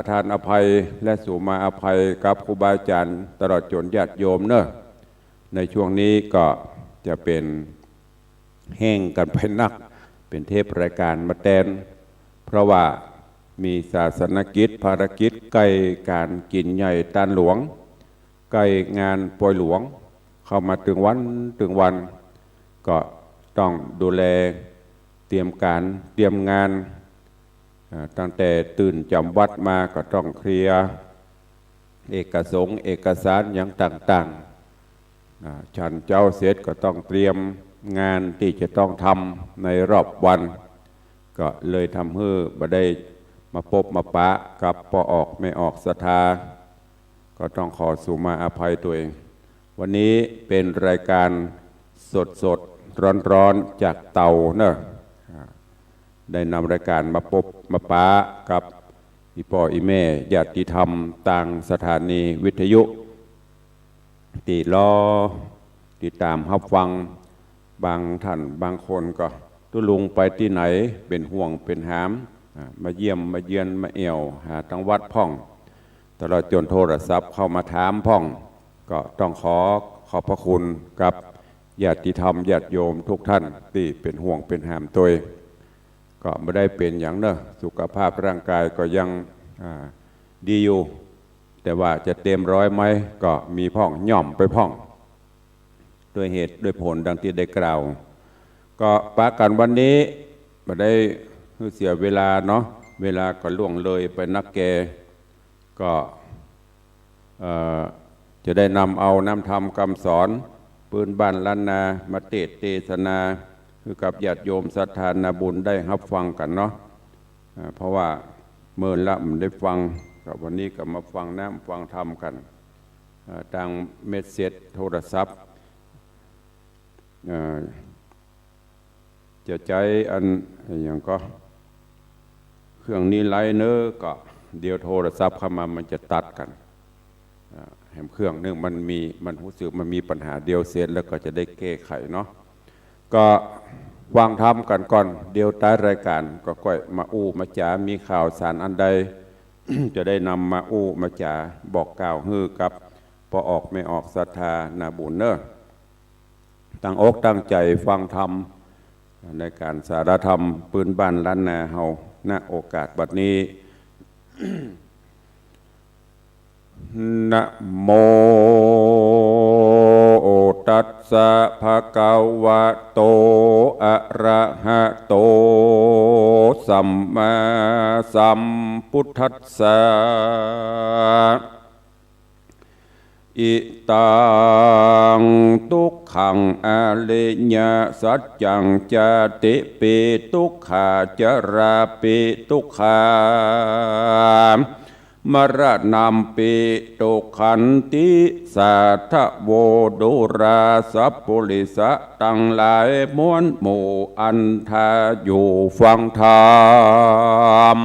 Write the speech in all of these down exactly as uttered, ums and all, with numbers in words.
ประทานอภัยและสู่มาอภัยกับครูบาอาจ๋ารย์ตลอดจ๋นญาติโยมเนาะ ในช่วงนี้ก็จะเป๋นแห้งกั๋นไปนัก เป๋นเทปรายก๋านมาแตน เพราะว่ามีศาสนกิจภารกิจใก้ก๋านกิ๋นใหญ่ตานหลวง ใก้งานปอยหลวงเข้ามาตึงวันตึงวัน ก็ต้องดูแลเตรียมก๋านเตรียมงาน อ่า ตั้งแต่ตื่นจ๋ำวัตมาก็ต้องเคลียร์เอกสงค์เอกสารหยังต่างๆ อ่า ฉันเจ๊าเสร็จก็ต้องเตรียมงานตี้จะต้องทำในรอบวัน ก็เลยทำหื้อบ่ได้มาปบมาปะกับป้อออกแม่ออกศรัทธา ก็ต้องขอสู่มาอภัยตวย วันนี้เป๋นรายก๋านสดๆ ร้อนๆ จากเตาเนาะ อ่า ได้นำรายก๋านมาปบมาปะกับอี่ป้ออี่แม่ญาติธรรมตางสถานีวิทยุ ตี้รอติดต๋ามฮับฟัง บางท่านบางคนก็ตุ๊ลุงไปตี้ไหนเป๋นห่วงเป๋นหาม อ่า มาเยี่ยมมาเยือนมาแอ่วหาตังวัดพ่อง ตลอดจ๋นโทรศัพท์เข้ามาถามพ่อง ก็ต้องขอขอบพระคุณกับญาติธรรมญาติโยมทุกท่านตี้เป๋นห่วงเป๋นหามตวย ก็บ่ได้เป๋นหยังเนาะ สุขภาพร่างกายก็ยัง อ่า ดีอยู่ แต่ว่าจะเต๋มร้อยไหม ก็มีพ่อง ย่อมไปพ่อง ด้วยเหตุด้วยผลดังตี้ได้กล่าว ก็ปะกั๋นวันนี้บ่ได้หื้อเสียเวลาเนาะ เวลาก็ล่วงเลยไปนักแก่ ก็ เอ่อ จะได้นำเอาน้ำธรรมกำสอนปื้นบ้านล้านนามาเตสน์เตสนา หื้อกับญาติโยมศรัทธานาบุญได้ฮับฟังกั๋นเนาะ อ่า เพราะว่าเมินละบ่ได้ฟัง ก็วันนี้ก็มาฟังน้ำฟังธรรมกั๋น อ่า ตางเมสเสจโทรศัพท์ อ่า จะใจ๊อันอะหยังก็ เครื่องนี้ไลน์เนอะ ก็เดี๋ยวโทรศัพท์เข้ามามันจะตัดกั๋น อ่า แหมเครื่องนึ่งมันมี มันฮู้สึกมันมีปัญหา เดี๋ยวเสร็จแล้วก็จะได้แก้ไขเนาะ ก็ฟังธรรมกั๋นก่อน เดี๋ยวต๊ายรายก๋านก็ก้อยมาอู้มาจ๋า มีข่าวสารอันใด จะได้นำมาอู้มาจ๋าบอกกล่าวหื้อกับป้อออกแม่ออกศรัทธานาบุญเนอะ ตั้งอกตั้งใจ๋ฟังธรรมในก๋านสารธรรมปื้นบ้านล้านนาเฮา ณ โอกาสบัดนี้ นะโม ตัสสะ ภะคะวะโต อะระหะโต สัมมาสัมพุทธัสสะ อิตัง ทุกขัง อริยสัจจัง ชาติปิ ทุกขา จราปิ ทุกขา มรณัมปิ ทุกขันติ สาธะโว ดูราสัปปุริสะตังหลายมวลหมู่อันทาอยู่ฟังธรรม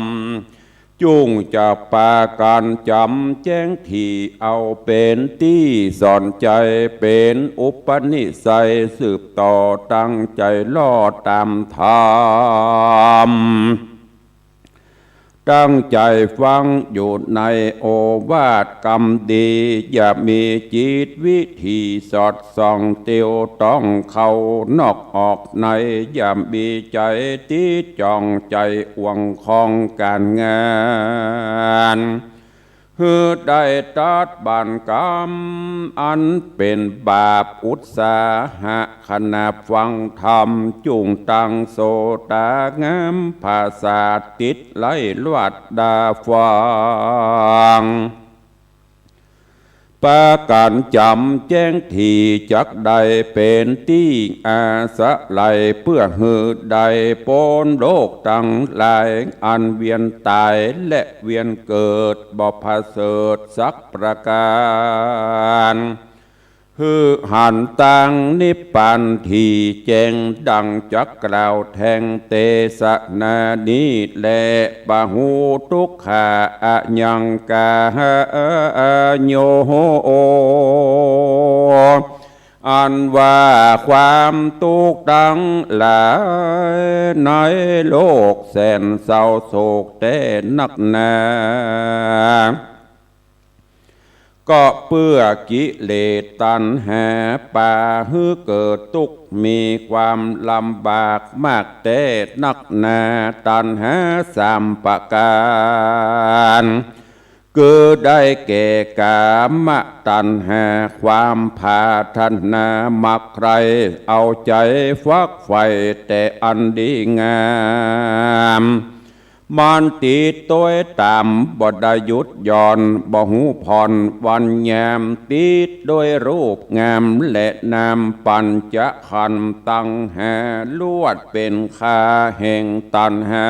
จุ่งจักปากั๋นจ๋ำแจ้งถี่ เอาเป๋นตี้สอนใจ๋ เป๋นอุปนิสัยสืบต่อ ตั้งใจ๋ลอดต๋ามธรรม ตั้งใจ๋ฟังอยู่ในโอวาทกำดี อย่ามีจิตวิถีสอดส่องเตียวต้องเข้านอกออกใน อย่ามีใจ๋ติดจ้องใจ๋อ่วงของก๋านงาน หื้อได้ตัดบั้นก๋รรมอันเป๋นบาป อุตสาหะขณะฟังธรรม จุ่งตั้งโสตางามผาสาทติดไล่ลวาดดาฟัง ปากั๋นจ๋ำแจ้งถี่ จักได้เป๋นตี้อาศัย เปื้อหื้อได้ป๊นโรคตังหลาย อันเวียนต๋ายและเวียนเกิด บ่ผะเสริฐสักประก๋าน หื้อหันตางนิพพานถี่แจ้ง ดังจักกล่าวแทงเตสนานี้แล ปะหูทุกขา อะยังกาโย อ อันว่าความตุ๊กข์ตังหลายในโลกแสนเศร้าโศกแต๊นักหนา ก็เปื้อกิเลสตัณหา ปาหื้อเกิดตุ๊กข์มีความลำบากมากแต๊นักหนา ตัณหาสามประก๋าน คือได้แก่ก๋ามตัณหา ความผาถนามักใคร่ เอาใจ๋ฟักใฝ่แต่อันดีงาม มันติดตวยต๋ามบ่ได้หยุดหย่อน บ่ฮู้ผ่อนวันยาม ติดตวยรูปงามและนาม ปัญจขันธ์ตังห้า ลวดเป๋นคาแห่งตัณหา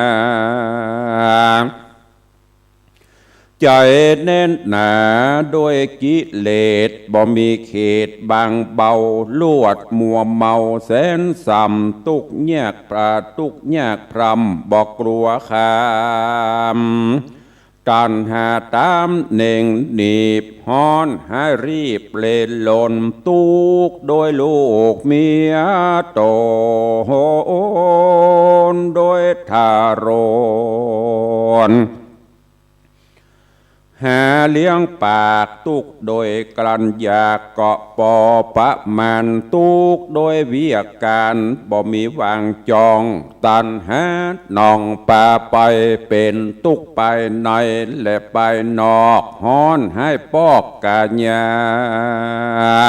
ใจ๋แน่นหนาตวยกิเลส บ่มีเขตบางเบา ลวดมัวเมาแสนส่ำ ตุ๊กข์ยากปราดตุ๊กข์ยากพร่ำ บ่กลัวคาม ตัณหาต๋ามเน่งหนีบฮ้อน หื้อรีบเล่นหลน ตุ๊กข์ตวยลูกเมียต๋นตวยทารก หาเลี้ยงปาก ตุ๊กข์ตวยกลั้นอยากก็ปอประมาณ ตุ๊กข์ตวยเวียกก๋าน บ่มีว่างจ้อง ตัณหาหน่องปาไป เป๋นตุ๊กข์ภายในและภายนอก ฮ้อนหื้อปอกก๋ายา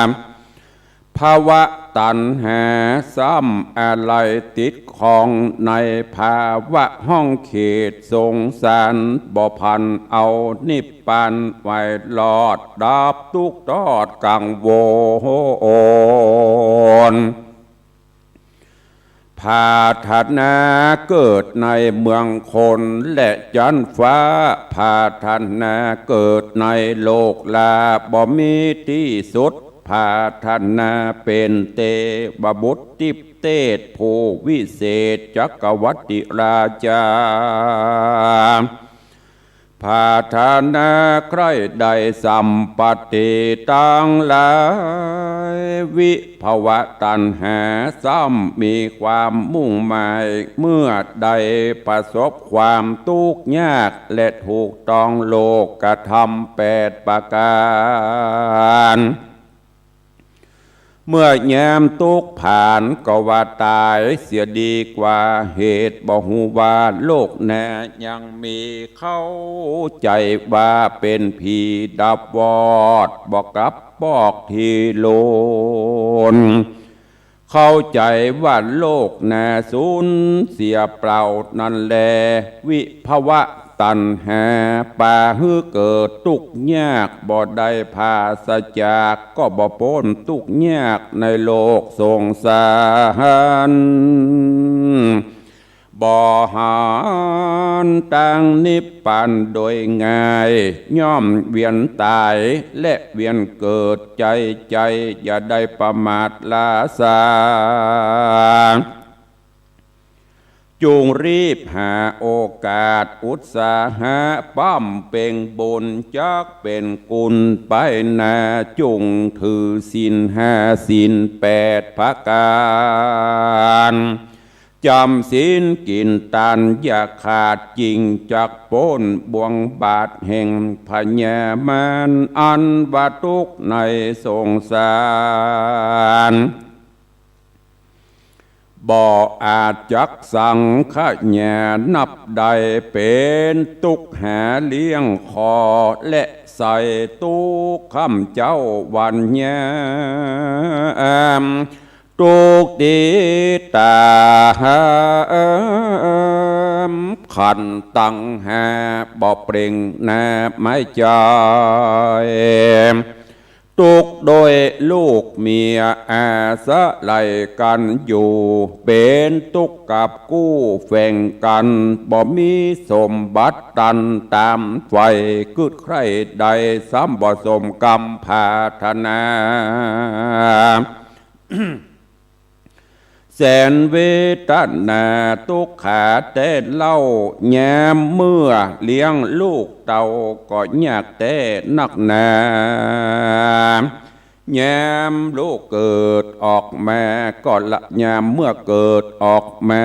ม ภวะตัณหาซ้ำอาลัยติดข้องในภาวะห้องเขตสงสาร บ่ผันเอานิพพานไว้รอด ดับตุ๊กข์ทอดกังวล ผาถนาเกิดในเมืองคนและจั๊นฟ้า ผาถนาเกิดในโลกลาบ่มีตี้สุด ผาถนาเป๋นเตวบุตรทิพเตสผู้วิเศษ จักรวรรดิราชา ผาถนาใคร่ได้สัมปัตติตังหลาย วิภวะตัณหาซ้ำมีความมุ่งหมาย เมื่อได้ประสบความตุ๊กข์ยาก และถูกต้องโลกธรรมแปดประก๋าน เมื่อยามตุ๊กข์ผานก็ว่าต๋ายเสียดีกว่า เหตุบ่ฮู้ว่าโลกหน้ายังมี เข้าใจ๋ว่าเป๋นผีดับวอด บ่กลับปอกตี้ลุน เข้าใจ๋ว่าโลกหน้าสูญเสียเปล่านั้นแล วิภวะตัณหาปาหื้อเกิดตุ๊กข์ยาก บ่ได้ผาสจากก็บ่ป๊นตุ๊กข์ยากในโลกสงสาร บ่หันตางนิพพานโดยง่าย ย่อมเวียนต๋ายและเวียนเกิดใจ๋ใจ๋ อย่าได้ประมาทล้าซา จุ่งรีบหาโอกาสอุตสาหะบำเพ็งบุญ จักเป๋นกุณไปหน้า จุ่งถือศีลห้าศีลแปดประก๋าน จ๋ำศีลกิ๋นตานอย่าขาด จิ่งจักป๊นบ่วงบาดแห่งพญามาร อันว่าตุ๊กข์ในสงสาร บ่อาจจักสังขยานับได้ เป๋นตุ๊กข์หาเลี้ยงคอ และใส่ตุ๊กข์ค่ำเจ๊าวันยาม ตุ๊กข์ตี้ต๋าม ขันธ์ตังห้าบ่เปล่งหน้าไม้จอย ตุ๊กข์ตวยลูกเมียอาศัยกั๋นอยู่ เป๋นตุ๊กข์กับกู้แฝงกั๋น บ่มีสมบัติตันต๋ามใฝ่ กึ๊ดใคร่ได้ซ้ำบ่สมกำผาถนา แสนเวทนาตุ๊กขาแต๊เล่า ยามเมื่อเลี้ยงลูกเต้าก็ยากแต๊นักหนา ยามลูกเกิดออกมาก็ละ ยามเมื่อเกิดออกมา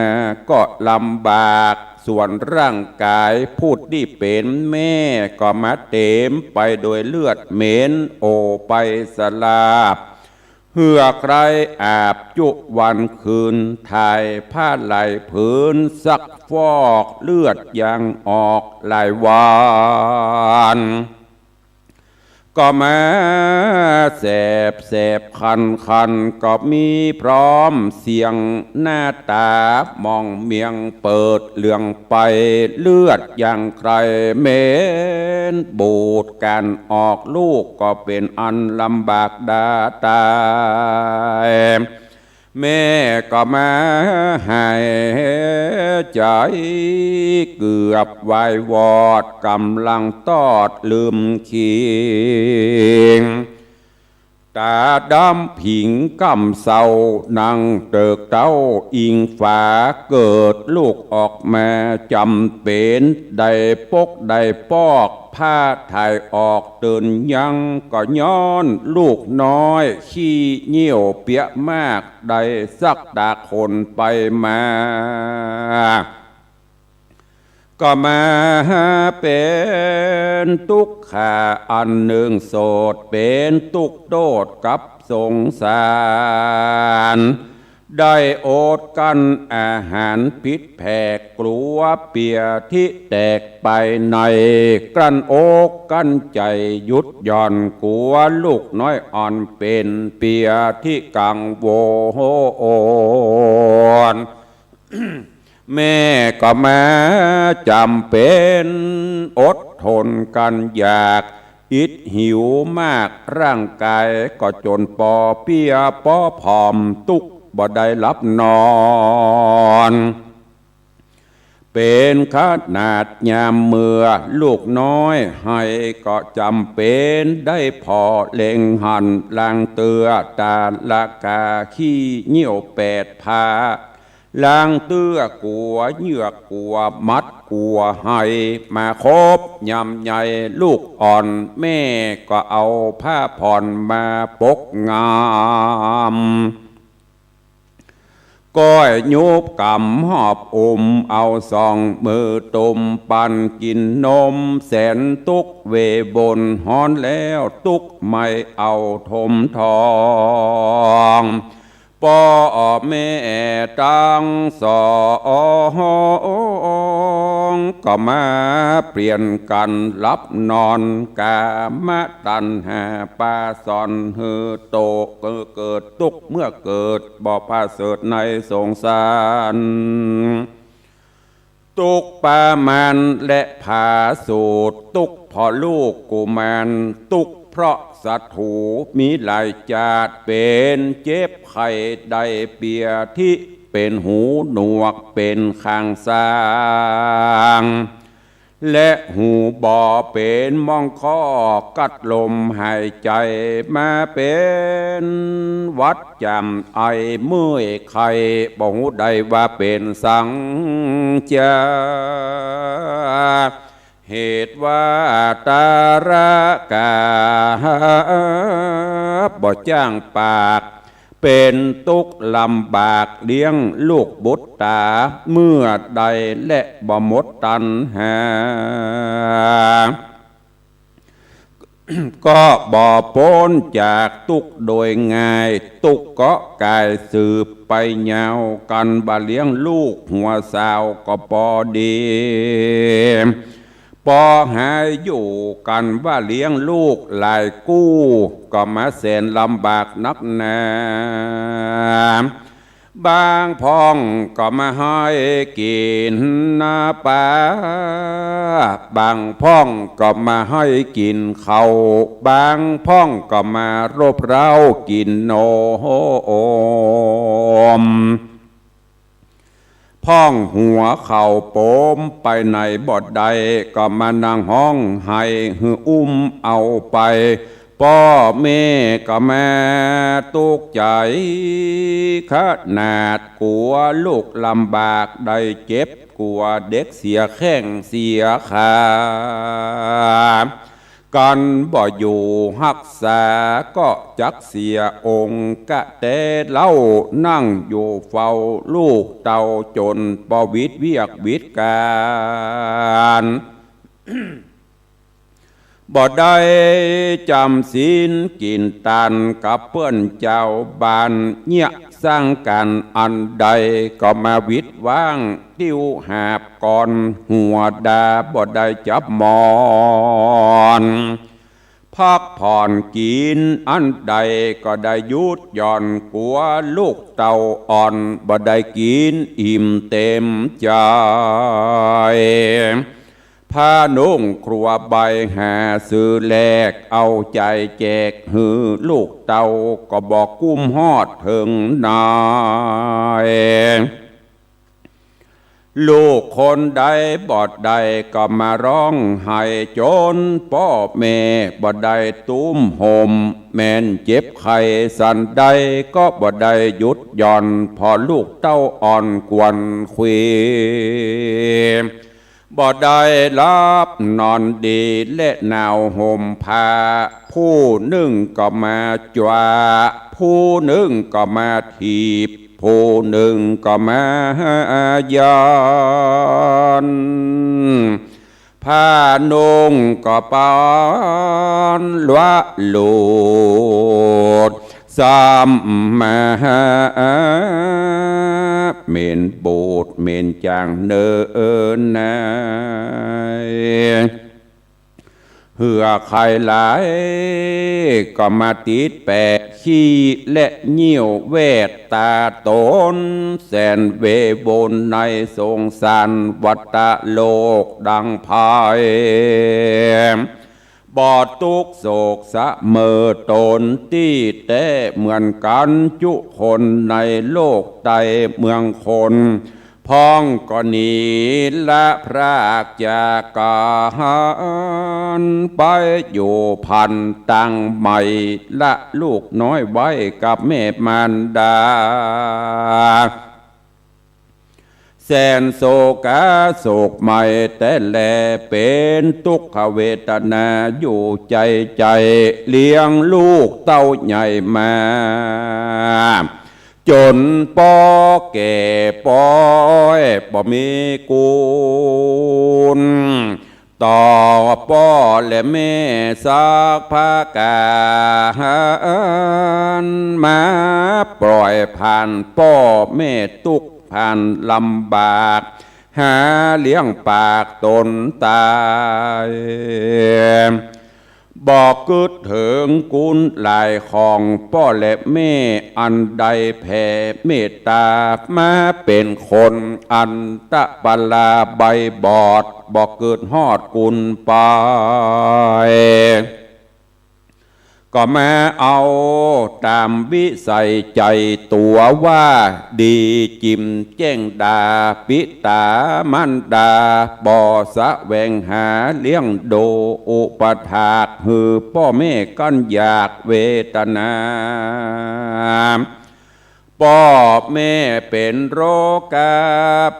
ก็ลำบาก ส่วนร่างก๋ายผู้ตี้เป๋นแม่ก็มาเต๋มไปโดยเลือดเหม็น โอไปสลาบ เหื่อใคร่อาบจุวันคืน ถ่ายผ้าหลายผืน ซักฟอกเลือดยังออกหลายวัน ก็มาแสบแสบคันคัน ก็มีพร้อมเสี้ยงหน้าตา มองเมียงเปิดเหลืองไป เลือดยังใคร่เหม็น บูดก๋านออกลูกก็เป๋นอันลำบากดาตาย แม่ก็มาหายใจ๋ เกือบวายวอด ก๋ำลังตอดลืมคิง ต๋าดำผิงก้ำเซา นั่งเติกเต๊าอิงฝา เกิดลูกออกมาจ๋ำเป๋น ได้ปกได้ปอก ผ้าถ่ายออกเตินยัง ก็ย้อนลูกน้อยขี้เยี่ยวเปียะมาก ได้ซักตากขนไปมา ก็มาเป๋นตุ๊กข์ขาอันนึ่งโสด เป๋นตุ๊กข์โต้ษกับสงสาร ได้อดกลั้นอาหารผิดแผก กลัวเปียธิแตกไปใน กลั้นอกกลั้นใจ๋หยุดหย่อน กลัวลูกน้อยอ่อนเป๋นเปียธิกังวล แม่ก็มาจ๋ำเป๋นอดทนกลั้นอยาก อิดหิวมาก ร่างก๋ายก็จ๋นปอเปี้ยปอผอม ตุ๊กข์บ่ได้หลับนอน เป๋นขนาดยามเมื่อลูกน้อยไห้ ก็จ๋ำเป๋นได้ผ่อเล็งหัน ล้างเตื้อต๋าละกา ขี้เยี่ยวแปดผ้า ล้างเตื้อกั๋วเยือกกั๋วมัดกั๋วไห้ มาคบยำใยลูกอ่อน แม่ก็เอาผ้าผ่อนมาปกงำ ก้อยยุบก๋ำหอบอุ้ม เอาสองมือตุ้มปันกิ๋นนม แสนตุ๊กข์เวบน ฮ้อนแล้วตุ๊กข์ไม่เอาถมทอง ป้อแม่ตังสอง ก็มาเปลี่ยนกั๋นหลับนอน ก๋ามตัณหาปาสอน หื้อโตเกิดตุ๊กข์เมื่อเกิด บ่ประเสริฐในสงสาร ตุ๊กข์ปะมารและผาสูตร ตุ๊กข์เพราะลูกกุมาร ตุ๊กข์เพราะศัตรู๋ มีหลายจาติ เป๋นเจ็บไข้ได้เปียธิ เป๋นหูหนวก เป๋นข้างซ้าง และหูบอด เป๋นม่องคอ กัดลมหายใจ๋ มาเป๋นหวัดจ๋ำไอเมื่อยไข้ บ่ฮู้ได้ว่าเป๋นสังจา เหตุว่าตาระกา บ่จ้างปาก เป๋นตุ๊กข์ลำบาก เลี้ยงลูกบุตรต๋า เมื่อใดและบ่หมดตัณหา ก็บ่ป๊นจากตุ๊กข์โดยง่าย ตุ๊กข์ก็ก๋ายสืบไปยาว กั๋นบ่าเลี้ยงลูกหัวสาวก็ปอดี ปอหาอยู่กั๋นว่าเลี้ยงลูกหลายกู้ ก็มาแสนลำบากนักหนา บางพ่องก็มาหื้อกิ๋นน้ำป๋า บางพ่องก็มาหื้อกิ๋นข้าว บางพ่องก็มารบเร้ากิ๋นนม พ่องหัวเข่าปมไปไหนบ่ได้ ก็มานั่งฮ้องไห้หื้ออุ้มเอาไป ป้อแม่ก็มาตุ๊กข์ใจ๋ ขนาดกั๋วลูกลำบากได้เจ็บ กั๋วเด็กเสียแข้งเสียขา กันบ่อยู่ฮักษาก็จักเสียองค์ กระแตเล่านั่งอยู่เฝ้าลูกเต้าจ๋นปอวิดเวียกวิดก๋าน บ่ได้จ๋ำศีลกิ๋นตานกับเปิ้นจาวบ้าน เยียะสังก๋านอันใดก็มาวิดว้าง ติ้วหาบก่อนหัวดา บ่ได้จับหมอน พักผ่อนกิ๋นอันใดก็ได้หยุดหย่อน กั๋วลูกเต้าอ่อนบ่ได้กิ๋นอิ่มเต๋มใจ๋ ผ้านุ่งครัวใบหาซื้อแลก เอาใจ๋แจกหื้อลูกเต้า ก็บ่กุ้มฮอดเถิงนาย ลูกคนใดบ่ได้ก็มาร้องไห้จ๋นป้อแม่บ่ได้ตุ้มห่ม แม่นเจ็บไข้สันใดก็บ่ได้หยุดหย่อน เพราะลูกเต้าอ่อนกวนเขวี้ย บ่ได้หลับนอนดีและหนาวห่มผ้า ผู้นึ่งก็มาจ๋วา ผู้นึ่งก็มาถีบ ผู้นึ่งก็มาหายัน ผ้านุ่งก็ปอนละหลุด ซ้ำมาหาเหม็นบูดเหม็นจ๋างเนินนาย เหื่อใค่หลายก็มาติดแปะขี้และเยี่ยวแวดต๋าต๋น แสนเววนในสงสารวัฏโลกดังไพ บ่ตุ๊กข์โศกเสมอต๋นตี้แต๊เหมือนกั๋นจุคนในโลกใต้เมืองคน พ่องก็หนีละพรากจากกั๋น ไปอยู่พันตังใหม่ ละลูกน้อยไว้กับแม่มารดา แสนโศกาโศกใหม่แต๊แล เป๋นตุ๊กขเวทนาอยู่ใจ๋ใจ๋ เลี้ยงลูกเต้าใหญ่มา จ๋นป้อแก่ป้อยบ่มีกุณ ต่อป้อและแม่สักประก๋าน มาปล่อยผ่านป้อแม่ตุ๊กข์ผ่านลำบาก หาเลี้ยงปากต๋นต๋าย บ่กึ๊ดเถิงกุณหลายของป้อและแม่ อันได้แผ่เมตต๋ามาเป๋นคน อันตะปะลาใบบอด บ่กึ๊ดฮอดกุณไป ก็มาเอาต๋ามวิสัยใจ๋ตั๋วว่า ดีจิ่มแจ้งดาปิต๋ามารดา บ่แสวงหาเลี้ยงดูอุปถากหื้อป้อแม่กั้นอยากเวทนา ป้อแม่เป๋นโรคา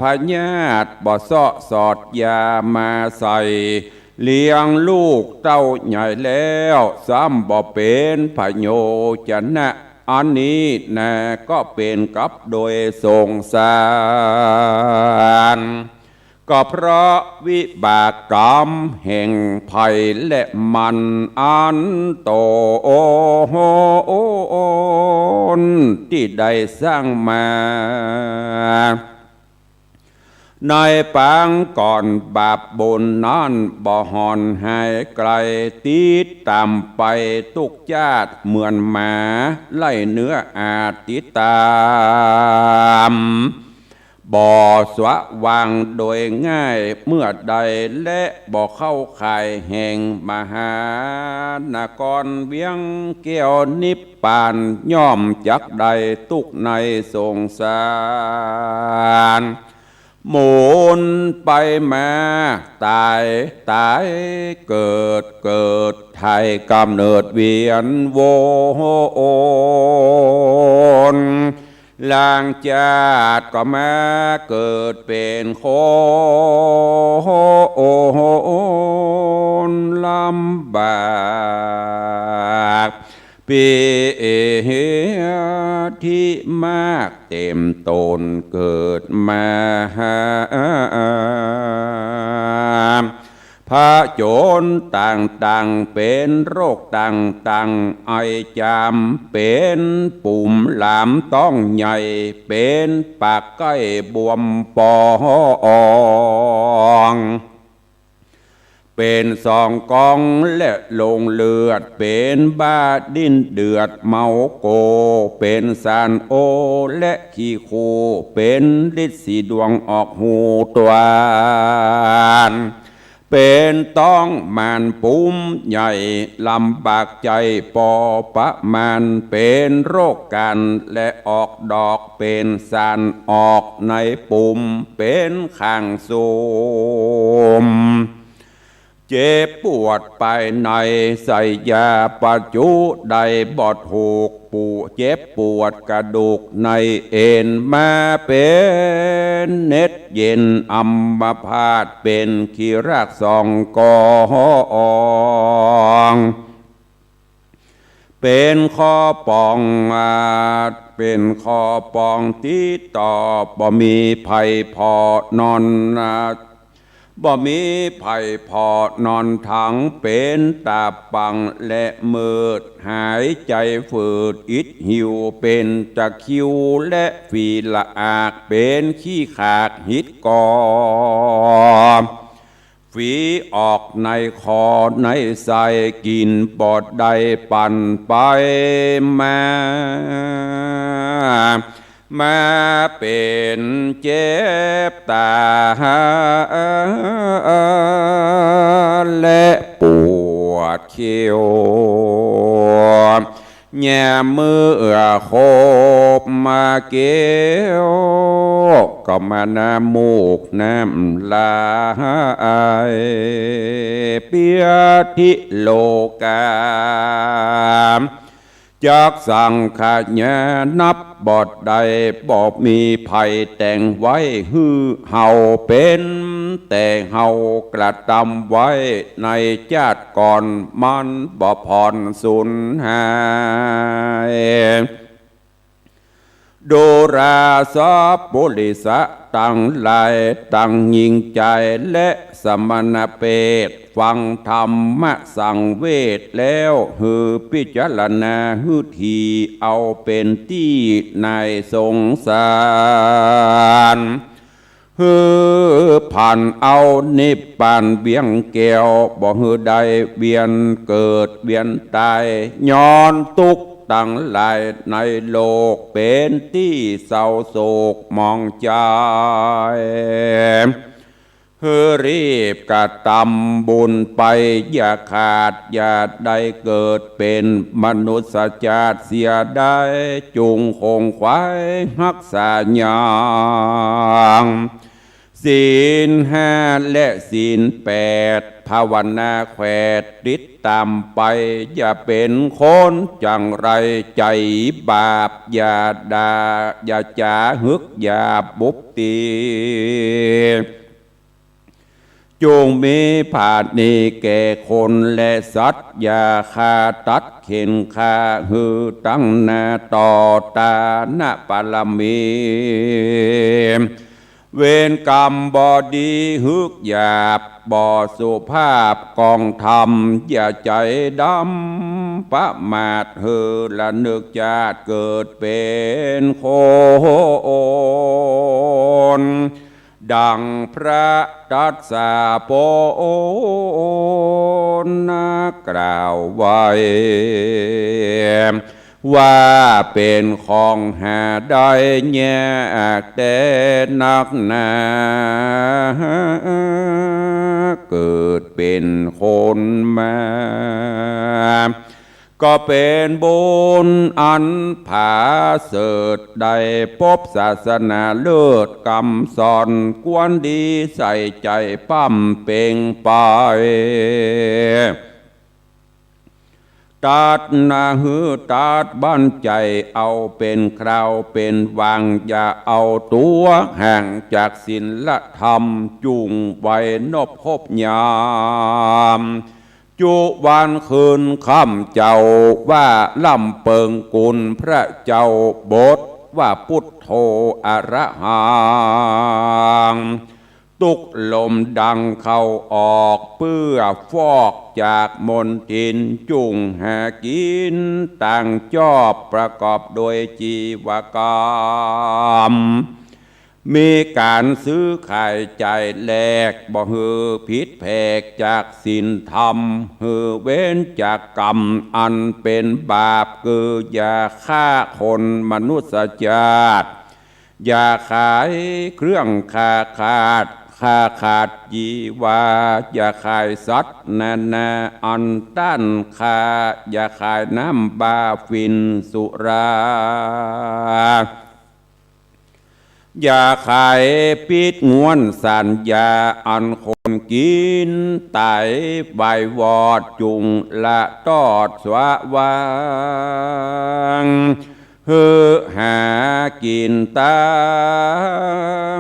พยาธิ บ่เซาะสอดยามาใส่ เลี้ยงลูกเต้าใหญ่แล้ว ซ้ำบ่เป๋นประโยชนะ อันนี้นาก็เป๋นกับโดยสงสาร ก็เพราะวิบากกรรมแห่งไพและมันอันต๋นตี้ได้สร้างมา ในปางก่อนบาปบุญนั้นบ่ห่อนหายไกล ติดต๋ามไปตุ๊กจาติเหมือนหมาไล่เนื้ออาจติดต๋าม บ่สะหว่างโดยง่ายเมื่อใด และบ่เข้าข่ายแห่งมหานครเวียงแก้วนิพพาน ย่อมจักได้ตุ๊กข์ในสงสาร หมุนไปมา ต๋าย ต๋าย เกิด เกิด ถ่ายกำเนิดเวียนว น หลังจากก็มาเกิดเป๋นคนลำบาก เปียดตี้มากเต็มต๋น เกิดมาผจญต่างๆ เป๋นโรคต่างๆ ไอจาม เป๋นปุ่มหลาม ต๊องใหญ่ เป๋นปากใก้ บวมปอง เป๋นสองก๊องและลงเลือด เป๋นบ้าดิ้นเดือดเมาโก เป๋นสานโอและขี้คู เป๋นฤๅษีดวงออกฮูตวน เป๋นต๊องมานปุ้มใหญ่ ลำบากใจ๋ปอประมาณ เป๋นโรคกั๋นและออกดอก เป๋นสานออกในปุ้ม เป๋นข้างสุม เจ็บปวดภายใน ใส่ยาปะจุได้บ่ถูก ปูเจ็บปวดกระดูกในเอ็น มาเป๋นเน็ดเย็นอัมพาต เป๋นขี้รากสองกอง เป๋นข้อปองอาจ เป๋นข้อปองตี้ต่อ บ่มีใผผ่อนอน บ่มีใผผ่อนอน ทั้งเป๋นตาปังและมืด หายใจ๋ฝืดอิดหิว เป๋นตะคริวและฝีละอาก เป๋นขี้ขากฮิตกอ ฝีออกในคอในไส้ กิ๋นบ่ได้ปั่นไปมา มาเป๋นเจ็บต๋า และปวดเขี้ยว แย่เมื่อคบมาเกี้ยว ก็มาน้ำมูกน้ำลาย เปียดตี้โลกา จักสังขยานับบ่ได้ บ่มีใผแต่งไว้หื้อเฮาเป๋น แต่เฮากระตำไว้ในจาติก่อน มันบ่ผ่อนสูญหาย ดูราสัพปุริสะตังหลาย ตังญิงจายและสมณเปต ฟังธรรมสังเวชแล้ว หื้อพิจารณาหื้อถี่ เอาเป๋นตี้ในสงสาร หื้อผ่านเอานิพพานเวียงแก้ว บ่หื้อได้เวียนเกิดเวียนต๋าย ย้อนตุ๊กข์ตังหลายในโลก เป๋นตี้เศร้าโศกหมองใจ๋ หื้อรีบกระตำบุญไป อย่าขาดอย่าได้เกิดเป๋นมนุษย์จาติเสียได้ จุ่งขงขวายฮักษายัง ศีลห้าและศีลแปด ภาวนาแขวดติดต๋ามไป อย่าเป๋นคนจังไรใจ๋บาป อย่าด่าอย่าจ๋าหืกหยาบบุบตี๋ จุ่งมีผาณีแก่คนและสัตว์ อย่าฆ่าตัดเข่นฆ่า หื้อตั้งหน้าต่อตานะปารมี เวรกรรมบ่ดีหืกหยาบ บ่สุภาพกองธรรม อย่าใจ๋ดำประมาท หื้อระนึกจาติเกิดเป๋นคน ดังพระตัสสะโปนะกล่าวไว้ ว่าเป๋นของหาได้ยากแต๊นักหนา เกิดเป๋นคนมา ก็เป๋นบุญอันผาเสริฐ ได้ปบศาสนาเลิศกำสอน ควรดีใส่ใจ๋ป้ำเป็งไป ตัดนาหื้อตัดบั้นใจ๋ เอาเป๋นคราวเป๋นวาง อย่าเอาตั๋วห่างจากศีลธรรม จุ่งไว้นบฮบยาม จุวันคืนค่ำเจ้าว่าร่ำเปิงคุณพระเจ้า บทว่าปุทโธอะระหัง ตุ๊กลมดังเข้าออก เปื้อฟอกจากมลทิน จุ่งหากิ๋นตางจอบ ประกอบโดยจีวกรรม มีก๋านซื้อขายจ่ายแลก บ่หื้อผิดแผกจากศีลธรรม หื้อเว้นจากกรรมอันเป๋นบาป คืออย่าฆ่าคนมนุษยชาติ อย่าขายเครื่องคาขาด คาขาดจีวา อย่าขายสัตว์นานาอันต้านฆ่า อย่าขายน้ำบาฝิ่นสุรา อย่าขายปิดงวนสัญญา อันคนกิ๋นต๋ายวายวอด จุ่งละตอดสะวาง หื้อหากิ๋นตา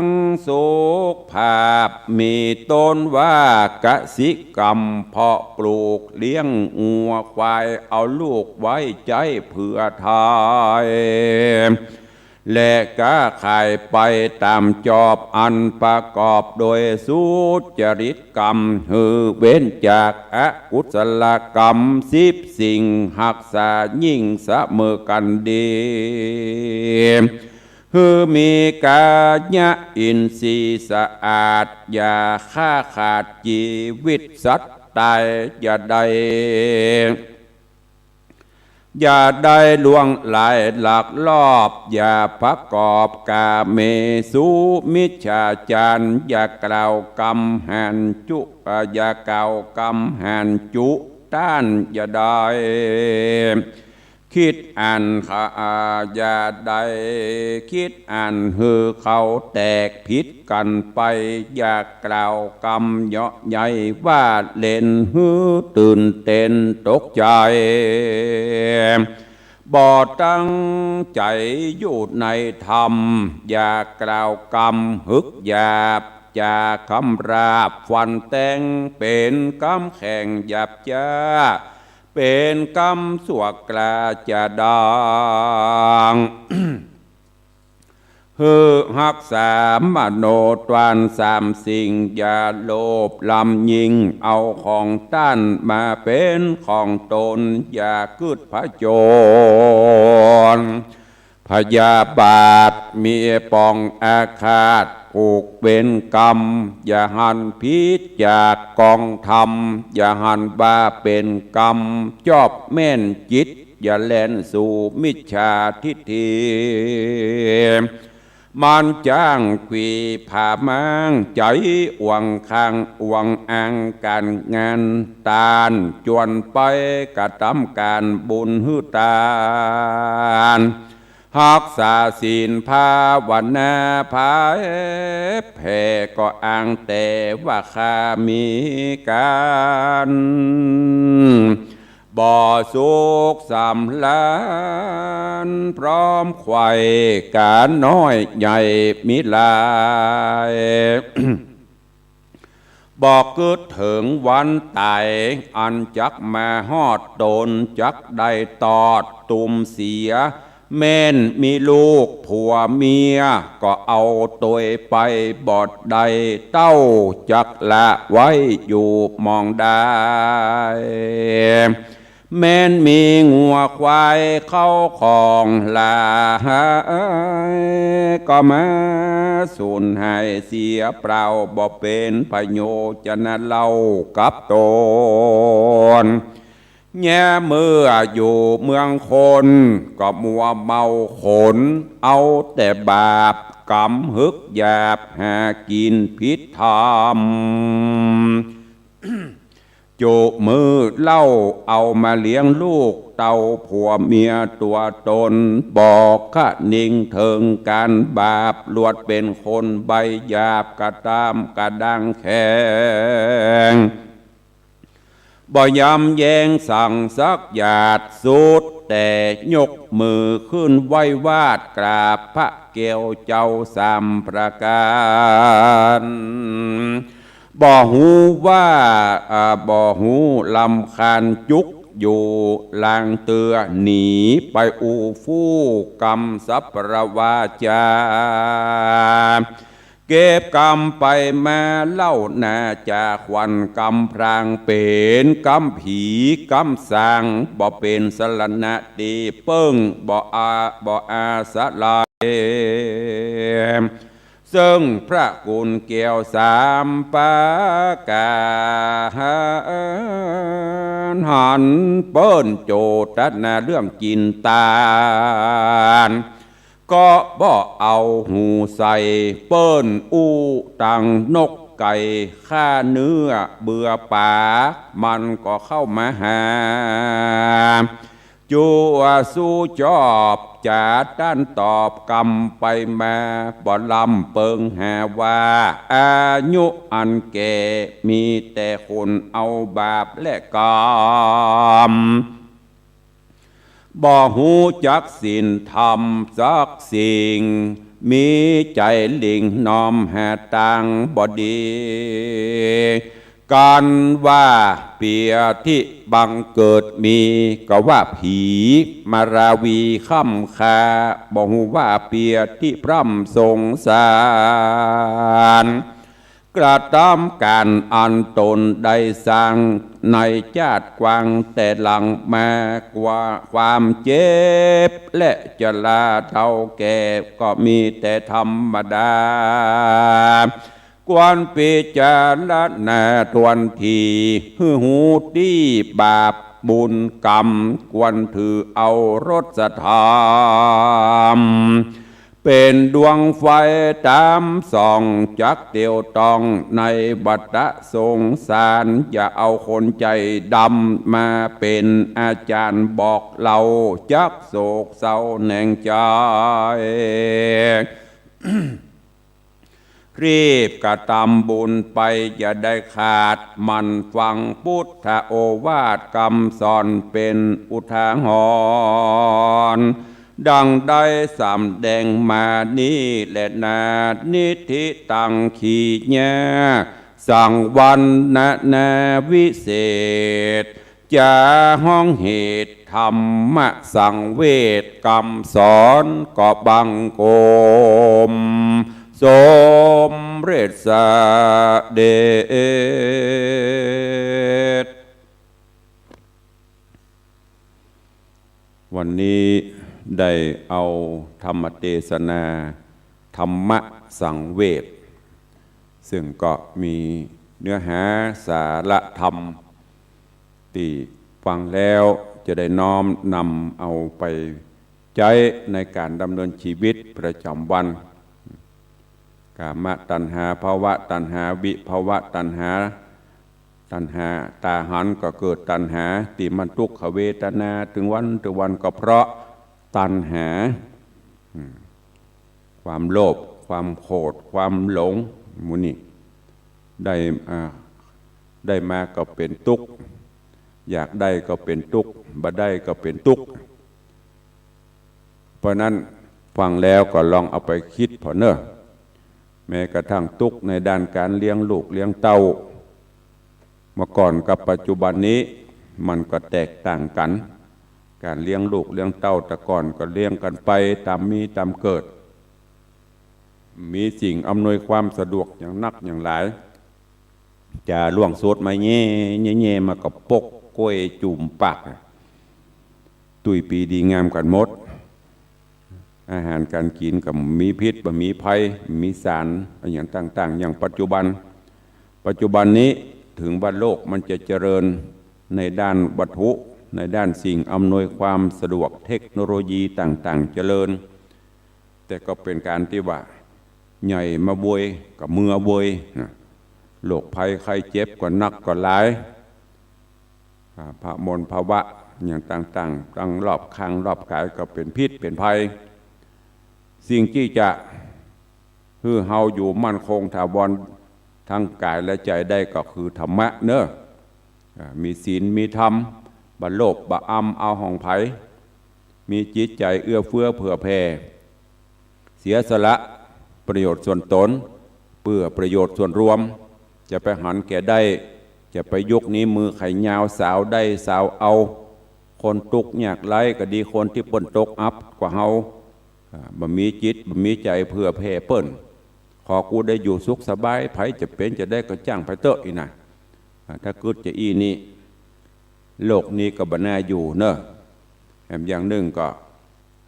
งสุขภาพ มีต้นว่ากสิกรรม เพาะปลูกเลี้ยงงัวควาย เอาลูกไว้ใจ๊เผื่อทาย และก๊าขายไปต๋ามจอบ อันประกอบโดยสุจริตกรรม หื้อเว้นจากอกุศลกรรมสิบสิ่ง ฮักษายิ่งเสมอกั๋นดี หื้อมีกายะอินทรีย์สะอาด อย่าฆ่าขาดจีวิตสัตว์ต๋าย อย่าได้ อย่าได้ล่วงไหลลักลอบ อย่าประกอบก๋าเมสุมิจฉาจาร อย่ากล่าวกำหันจุ อย่ากล่าวกำหันจุต้าน อย่าได้ คิดอันขา อย่าได้คิดอันหื้อเขาแตกผิดกั๋นไป อย่ากล่าวกำเยาะใยว่าเล่น หื้อตื่นเต้นตกใจ๋ บ่ตั้งใจ๋อยู่ในธรรม อย่ากล่าวกำหึกหยาบ จ๋าคำราบฟันแตง เป๋นกำแข็งหยาบจ๊า เป๋นกำสั่วกล้าจ๋าดัง หื้อฮักษามโนทวารสามสิ่ง อย่าโลภลำยิ่งเอาของต้านมาเป๋นของตน อย่ากึ๊ดผจญ พยาบาทมีปองอาฆาต ผูกเวรกรรม อย่าหันผิดจากกองธรรม อย่าหันว่าเป๋นกรรมจอบแม่นจิต อย่าแล่นสู่มิจฉาทิฏฐิ มันจ้างขวีผาม้าง ใจ๋อ่วงข้างอ่วงอ่างก๋านงาน ต้านจวนไปกระตำก๋านบุญหื้อตาน ฮักษาศีลภาวนาผายแผ่ ก็อ้างแต่ว่าข้ามีก๋าน บ่สุขสำราญ พร้อมใคว่ก๋านน้อยใหญ่มิหลาย บ่กึ๊ดเถิงวันต๋าย อันจักมาฮอดตน จักได้ตอดตุ่มเสีย แม่นมีลูกผัวเมีย ก็เอาตวยไปบ่ได้ เต้าจักละไว้อยู่หม่องใด แม้นมีงัวควายเข้าของหลาย ก็มาสูญหายเสียเปล่า บ่เป๋นประโยชน์จะนะเล่ากับตน แม้เมื่ออยู่เมืองคน ก็มัวเมาขน เอาแต่บาปกรรมหึกหยาบ หากิ๋นผิดธรรม จุมื้อเล่าเอามาเลี้ยงลูกเต้าผัวเมียตั๋วตน บ่คะนิงเถิงก๋านบาป ลวดเป๋นคนใบหยาบ กระตำกระดังแข็ง บ่ยำแย้งสังสักหยาด สุดแต่ยกมือขึ้นไหว้วาดกราบพระแก้วเจ้าสามประก๋าน บ่ฮู้ว่า อ่า บ่ฮู้รำคาญจุกอยู่ลางเตื้อ หนีไปอู้ฟู่กำสัปปะวาจา เก็บกำไปมาเล่านาจา ขวัญกำพรางเป๋นกำผีกำสาง บ่เป๋นสรณะตี้เปิ้ง บ่อา บ่อาศัย เซิ่งพระคุณแก้วสามประก๋าน หันเปิ้นโจตนาเรื่องกิ๋นตาน ก็บ่เอาหูใส่ เปิ้นอู้ตังนกไก่ ฆ่าเนื้อเบือป๋า มันก็เข้ามาหา จั่วสู้จอบจ๋าต้านตอบกำไปมา บ่ลำเปิงหาว่า อายุอันแก่ มีแต่คนเอาบาปและกรรม บ่ฮู้จักศีลธรรมสักสิ่ง มีใจ๋หลิ่งน้อมหาตางบ่ดี กันว่าเปียตี้บังเกิดมี ก็ว่าผีมาราวีค้ำคา บ่ฮู้ว่าเปียตี้พร่ำสงสาร กระตำก๋านอันตนได้สร้างในจาติกวางแต่หลังมา กว่าความเจ็บและจราเฒ่าแก่ก็มีแต่ธรรมดา ควรพิจารณาตวนที หื้อฮู้ตี้บาปบุญกรรม ควรถือเอารสธรรม เป๋นดวงไฟต๋ามส่อง จักเตียวต้องในวัฏสงสาร อย่าเอาคนใจ๋ดำมาเป๋นอาจ๋ารย์บอกเล่า จักโศกเศร้าแหนงใจ๋ รีบกระตำบุญไปอย่าได้ขาด หมั่นฟังปุทธโอวาทกำสอนเป๋นอุทาหรณ์ ดังได้สำแดงมานี้แลนา นิทธิตัง ขีญา สังวรรณนาวิเศษ จ๋าฮ้องเหตุธรรมสังเวช กำสอนก็บังคมสมเร็จเสด็จ วันนี้ได้เอาธรรมเตสนา ธรรมสังเวช ซึ่งก็มีเนื้อหาสาระธรรม ตี้ฟังแล้วจะได้น้อมนำเอาไปใจ๊ในก๋านดำเนินชีวิตประจ๋ำวัน กามตัณหา ภวตัณหา วิภวตัณหา ตัณหาต๋าหันก็เกิดตัณหา ตี้มันตุ๊กขเวทนาเถิงวันเถิงวันก็เพราะตัณหา อืม ความโลภ ความโกรธ ความหลง หมู่นี้ ได้ อ่า ได้มาก็เป๋นตุ๊กข์ อยากได้ก็เป๋นตุ๊กข์ บ่ได้ก็เป๋นตุ๊กข์ เพราะนั้นฟังแล้วก็ลองเอาไปกึ๊ดผ่อเน่อ แม้กระทั่งตุ๊กข์ในด้านก๋านเลี้ยงลูกเลี้ยงเต้า เมื่อก่อนกับปัจจุบันนี้มันก็แตกต่างกั๋น ก๋านเลี้ยงลูกเลี้ยงเต้าแต่ก่อนก็เลี้ยงกั๋นไปต๋ามมีต๋ามเกิด มีสิ่งอำนวยความสะดวกอย่างนักอย่างหลาย จ๋าล่วงสดมาแย่ แย่ แย่ มาก็ปกก๊วยจุ่มปาก ตุ้ยปีดีงามกั๋นหมด อาหารก๋านกิ๋นก็บ่มีพิษ บ่มีภัย บ่มีสารอะหยังต่างๆ อย่างปัจจุบัน ปัจจุบันนี้เถิงว่าโลกมันจะเจริญในด้านวัตถุ ในด้านสิ่งอำนวยความสะดวก เทคโนโลยีต่างๆ เจริญ แต่ก็เป๋นก๋านตี้ว่า ใหญ่มาเวยก็เมือเวยนะ โรคภัยไข้เจ็บก็นักก็หลาย อ่า พะมลภาวะอย่างต่างๆ ตังรอบข้างรอบก๋ายก็เป๋นพิษเป๋นภัย สิ่งตี้จะหื้อเฮาอยู่มั่นคงถาวรตังก๋ายและใจ๋ได้ก็คือธรรมะเน่อ อ่า มีศีล มีธรรม บ่โลภ บ่อำเอาของใผ มีจิตใจ๋เอื้อเฟื้อเผื่อแผ่ เสียสละประโยชน์ส่วนตน เปื้อประโยชน์ส่วนรวม จะไปหันแก่ได้ จะไปยุกนิ้วมือไขยาว สาวได้สาวเอา คนตุ๊กข์ยากไร้ก็ดี คนตี้เปิ้นตกอับกว่าเฮา อ่า บ่มีจิต บ่มีใจ๋เผื่อแผ่เปิ้น ขอกูได้อยู่สุขสบาย ใผจะเป๋นจะได้ก็จ้างไปเต๊อะ อี้นะ อ่า ถ้ากึ๊ดจะอี้นี้ โลกนี้ก็บ่น่าอยู่เนาะ แถมอย่างนึ่งก็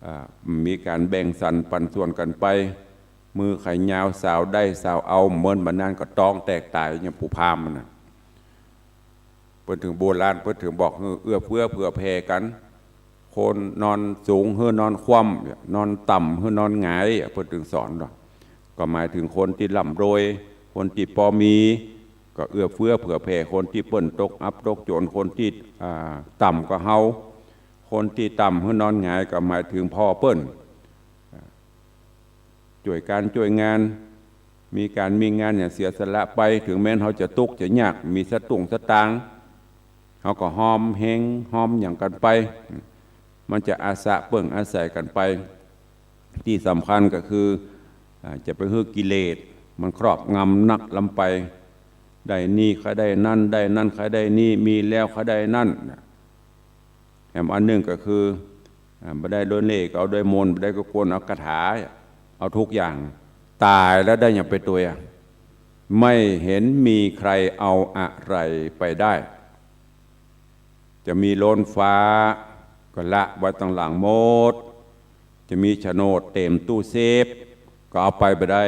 อ่า มีก๋านแบ่งสรรปันส่วนกั๋นไป มือไขยาว สาวได้สาวเอา เหมือนบ่านั้นก็ต๊องแตกต๋ายอย่างปู่พราหมณ์นั่นน่ะ เปิ้นเถิงโบราณ เปิ้นเถิงบอกหื้อเอื้อเฟื้อเผื่อแผ่กั๋น คนนอนสูงหื้อนอนคว่ำ นอนต่ำหื้อนอนหงาย เปิ้นเถิงสอนเนาะ ก็หมายเถิงคนตี้ร่ำรวย คนตี้ปอมี ก็เอื้อเฟื้อเผื่อแผ่คนตี้เปิ้นตกอับตกจน คนตี้ อ่า ต่ำกว่าเฮา คนตี้ต่ำหื้อนอนหงาย ก็หมายเถิงผ่อเปิ้น จ้วยก๋านจ้วยงาน มีก๋านมีงานอย่างเสียสละไป เถิงแม้นเฮาจะตุ๊กข์จะยาก มีสตุ้งสตางค์ เฮาก็ฮอมเฮงฮอมหยังกั๋นไป มันจะอาสะเปิ้งอาศัยกั๋นไป ตี้สำคัญก็คือ อ่า จะไปหื้อกิเลสมันครอบงำนักล้ำไป ได้นี่ใค่ได้นั่น ได้นั่นใค่ได้นี่ มีแล้วใค่ได้นั่น แถมอันนึ่งก็คือ อ่า บ่ได้ด้วยเล่ห์ก็เอาด้วยมนต์ บ่ได้ก็กลเอาคาถา เอาทุกอย่าง ต๋ายแล้วได้หยังไปตวยอะ ไม่เห็นมีใครเอาอะไรไปได้ จะมีล้นฟ้าก็ละไว้ตังหลังหมด จะมีโฉนดเต๋มตู้เซฟก็เอาไปบ่ได้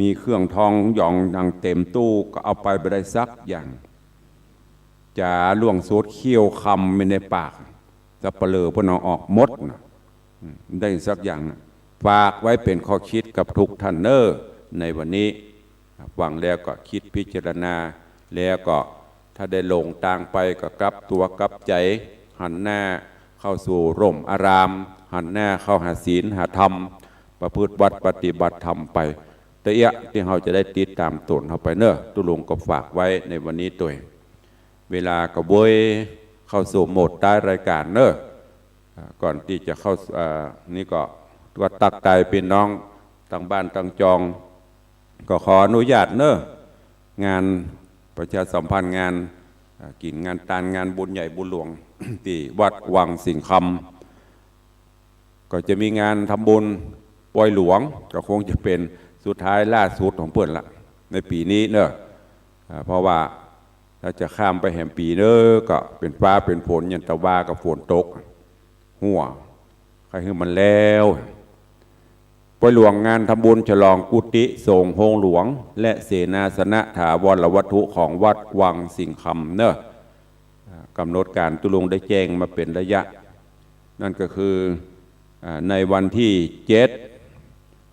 มีเครื่องทองหยองหยังเต๋มตู้ก็เอาไปบ่ได้สักอย่าง จ๋าล่วงสุดเขี้ยวคำมีในปาก สัปเหร่อเปิ้นเอาออกหมดน่ะ อืม ได้สักอย่างน่ะ ฝากไว้เป๋นข้อคิดกับทุกท่านเน่อ ในวันนี้ ฟังแล้วก็กึ๊ดพิจารณา แล้วก็ถ้าได้หลงตางไปก็กลับตั๋วกลับใจ๋ หันหน้าเข้าสู่ร่มอาราม หันหน้าเข้าหาศีลหาธรรม ประพฤติวัตรปฏิบัติธรรมไป ตะเอียะตี้เฮาจะได้ติดต๋ามต๋นเฮาไปเน่อ ตุ๊ลุงก็ฝากไว้ในวันนี้ตวย เวลาก็เวยเข้าสู่โหมดต๊ายรายก๋านเน่อ อ่า ก่อนตี้จะเข้า อ่า นี่ก็ ก็ตักใต้ปี้น้องตังบ้านตังจอง ก็ขออนุญาตเน่อ งานประชาสัมพันธ์งาน อ่า กิ๋นงานตาน งานบุญใหญ่บุญหลวง ตี้วัดวังสิงห์คำ ก็จะมีงานทำบุญปอยหลวง ก็คงจะเป๋นสุดท้ายล่าสุดของเปิ้นละ ในปี๋นี้เน่อ อ่า เพราะว่าถ้าจะข้ามไปแหมปี๋เน่อ ก็เป๋นฟ้าเป๋นฝน ยังตะวากับฝนตก หัว ใค่หื้อมันแล้ว ปอยหลวงงานทำบุญฉลองกุฏิสงฆ์โฮงหลวง และเสนาสนะถาวรวัตถุของวัดวังสิงห์คำเน่อ อ่า กำหนดก๋านตุ๊ลุงได้แจ้งมาเป๋นระยะ นั่นก็คือ อ่า ในวันตี้เจ็ด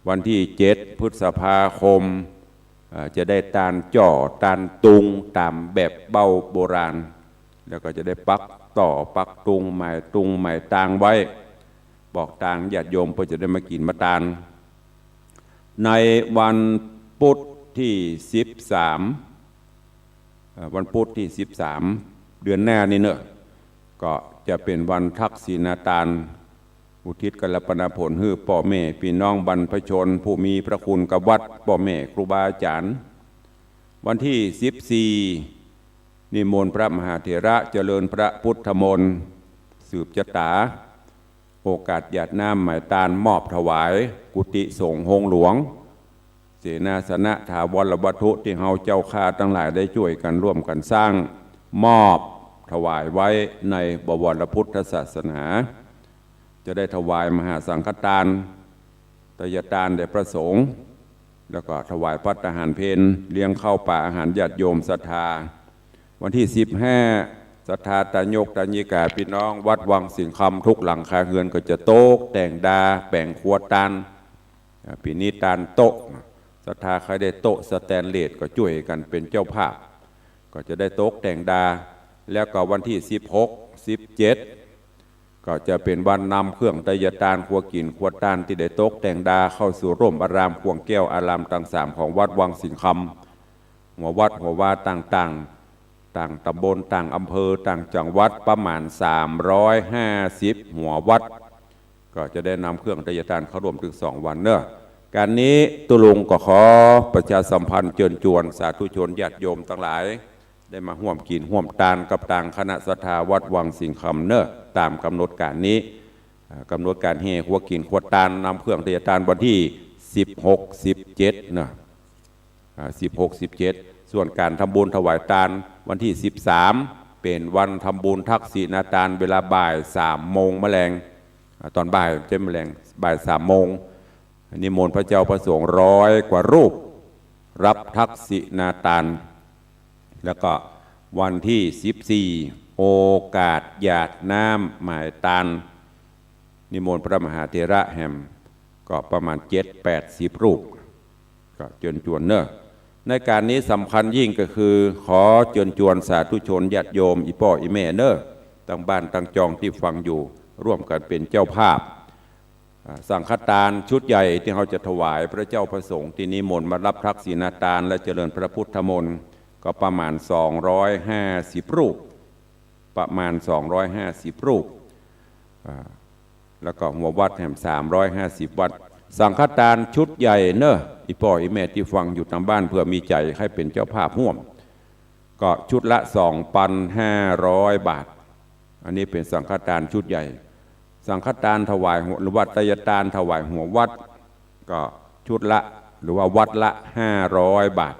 วันตี้เจ็ดพฤษภาคม อ่า จะได้ตานจ้อตานตุงต๋ามแบบเบ้าโบราณ แล้วก็จะได้ปักต่อปักตุง หมายตุงหมายตางไว้ บอกตางญาติโยมเปิ้นจะได้มากิ๋นมาตาน ในวันพุธตี้สิบสาม เอ่อ วันพุธตี้สิบสาม เดือนหน้านี่เน่อ ก็จะเป๋นวันทักษิณาตาน อุทิศกัลปนาผลหื้อป้อแม่ปี้น้องบรรพชนผู้มีพระคุณกับวัด ป้อแม่ครูบาอาจ๋ารย์ วันตี้สิบสี่ นิมนต์พระมหาเถระเจริญพระพุทธมนต์ สืบจะต๋า โอกาสหยาดน้ำหมายตานมอบถวายกุฏิสงฆ์โฮงหลวง เสนาสนะถาวรวัตถุตี้เฮาเจ้าข้าตังหลายได้จ้วยกั๋นร่วมกั๋นสร้าง มอบถวายไว้ในบวรพุทธศาสนา จะได้ถวายมหาสังฆตาน ไตรยตานแด่พระสงฆ์ แล้วก็ถวายภัตตาหารเพล เลี้ยงข้าวปลาอาหารญาติโยมศรัทธา วันตี้สิบห้า ศรัทธาตายกตายิกาปี้น้องวัดวังสิงห์คำทุกหลังคาเฮือนก็จะตกแต่งดาแป๋งครัวตาน อ่า ปี๋นี้ตานโต๊ะ ศรัทธาใค่ได้โต๊ะสแตนเลสก็จ้วยกั๋นเป๋นเจ้าภาพ ก็จะได้ตกแต่งดา แล้วก็วันตี้สิบหก สิบเจ็ด ก็จะเป๋นวันนำเครื่องไตรยตานครัวกิ๋นครัวตานตี้ได้ตกแต่งดาเข้าสู่ร่มอารามข่วงแก้วอารามตังสามของวัดวังสิงห์คำ หัววัดหัววาต่างๆ ต่างตำบล ต่างอำเภอ ต่างจังหวัด ประมาณสามร้อยห้าสิบหัววัด ก็จะได้นำเครื่องไตยทานเข้าร่วมตึงสองวันเนาะ ก๋านนี้ตุ๊ลุงก็ขอประชาสัมพันธ์เจิญจวนสาธุชนญาติโยมตังหลาย ได้มาฮ่วมกิ๋นฮ่วมตานกับตางคณะศรัทธาวัดวังสิงห์คำเนาะ ต๋ามก๋ำหนดก๋านนี้ อ่า ก๋ำหนดก๋านแห่ขัวกิ๋นขัวตานนำเครื่องไตยทานวันตี้สิบหก สิบเจ็ดเนาะ อ่า สิบหก สิบเจ็ด ส่วนก๋านทำบุญถวายตานวันตี้สิบสาม เป๋นวันทำบุญทักษิณาตาน เวลาบ่ายสามโมงมะแลง อ่า ต๋อนบ่าย บ่ายสามโมง นิมนต์พระเจ้าพระสงฆ์ร้อยกว่ารูป ฮับทักษิณาตาน แล้วก็วันตี้สิบสี่ โอกาสหยาดน้ำหมายตาน นิมนต์พระมหาเถระแหม ก็ประมาณเจ็ดแปดสิบรูป ก็เจิญจวนเนาะ ในก๋านนี้สำคัญยิ่งก็คือ ขอเจิญจวนสาธุชนญาติโยม อี่ป้ออี่แม่เนาะ ตังบ้านตังจองตี้ฟังอยู่ ร่วมกั๋นเป๋นเจ้าภาพ อ่า สังฆทานชุดใหญ่ตี้เฮาจะถวายพระเจ้าพระสงฆ์ตี้นิมนต์มาฮับทักษิณาตานและเจริญพระพุทธมนต์ ก็ประมาณสองร้อยห้าสิบรูป ประมาณสองร้อยห้าสิบรูป อ่า แล้วก็หัววัดแหมสามร้อยห้าสิบวัด สังฆทานชุดใหญ่เนาะ อี่ป้ออี่แม่ตี้ฟังอยู่ตังบ้าน เผื่อมีใจ๋ใค่เป๋นเจ้าภาพฮ่วม ก็ชุดละสองปันห้าร้อยบาท อันนี้เป๋นสังฆทานชุดใหญ่ สังฆทานถวายหัว หรือว่าไตรยทานถวายหัววัด ก็ชุดละ หรือว่าวัดละห้าร้อยบาท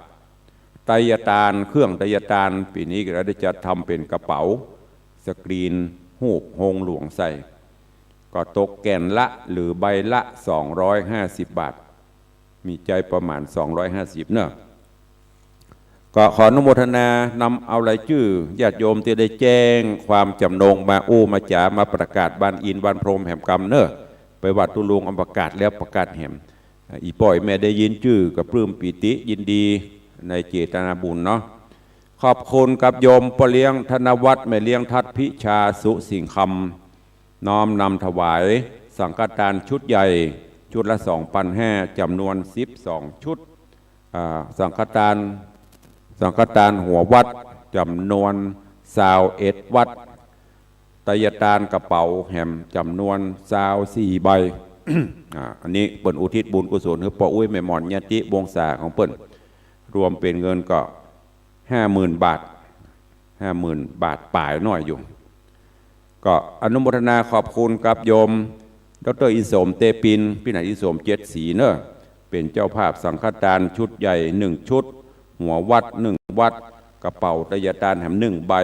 ไตรยทาน เครื่องไตรยทาน ปี๋นี้ก็ได้จัดทำเป๋นกระเป๋า สกรีน ฮูปโฮงหลวงใส่ ก็ตกแก่นละ หรือใบละสองร้อยห้าสิบบาท มีใจ๊ประมาณสองร้อยห้าสิบเนาะ ก็ขออนุโมทนานำเอารายจื้อญาติโยมตี้ได้แจ้งความจ๋ำนงมาอู้มาจ๋า มาประกาศบ้านอินทร์บ้านพรหมแหมกำเนาะ ไปว่าตุ๊ลุงเอาประกาศแล้วประกาศแหม อี่ป้ออี่แม่ได้ยินจื้อก็ปลื้มปีติยินดีในเจตนาบุญเนาะ ขอบคุณกับโยมป้อเลี้ยงธนวัฒน์ แม่เลี้ยงทัดพิชา สุสิงห์คำ น้อมนำถวายสังฆทานชุดใหญ่ ชุดละสองปันห้า จ๋ำนวนสิบสองชุด อ่า สังฆทาน สังฆทานหัววัด จ๋ำนวนซาวเอ็ดวัด ไตรยทานกระเป๋าแหมจ๋ำนวนซาวสี่ใบ อ่า อันนี้เปิ้นอุทิศบุญกุศลหื้อป้ออุ๊ย แม่หม่อน ญาติวงศาของเปิ้น รวมเป๋นเงินก็ห้าหมื่นบาท ห้าหมื่นบาทป๋ายหน้อยอยู่ ก็อนุโมทนาขอบคุณกับโยม ด็อกเตอร์ อินสม เตปิน พินันอินสม เจ็ดสีเนาะ เป๋นเจ้าภาพสังฆทานชุดใหญ่หนึ่งชุด หัววัดหนึ่งวัด กระเป๋าไตรยทานแหมหนึ่งใบ